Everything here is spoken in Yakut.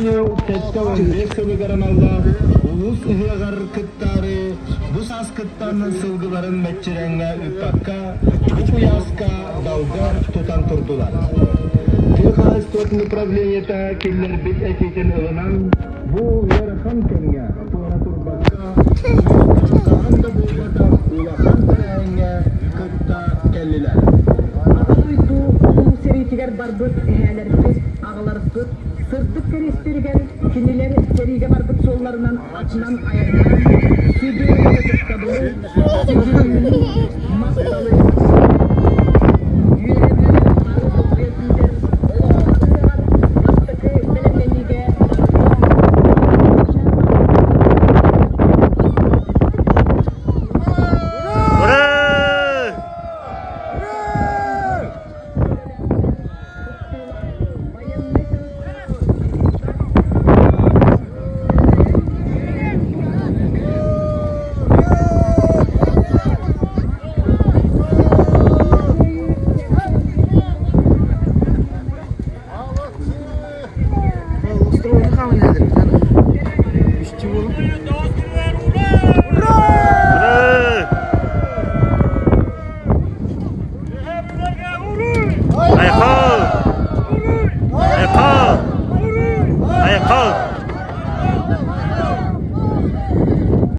Кыайыы 75 сылыгар аналлаах улуус ыһыаҕар кыттаары бу сааскыттан сылгыларын мэччирэҥҥэ ыыппакка, бу куйааска далга тутан турдулар. Тыа хаһаайыстыбатын управлениета киллэрбит этиитин ылынан, бу ыарахан кэмҥэ туора турбакка, хаһан да буолбатах улахан тэрээһиҥҥэ кытта кэллилэр. Аҕа дойду Улуу сэриитигэр барбыт эһээлэрбит, аҕаларбыт сырдык кэриэстэригэр кинилэр сэриигэ барбыт суолларынан атынан айаннаан, сүдү ытыктабылы, сүгүрүйүүнү, махталы.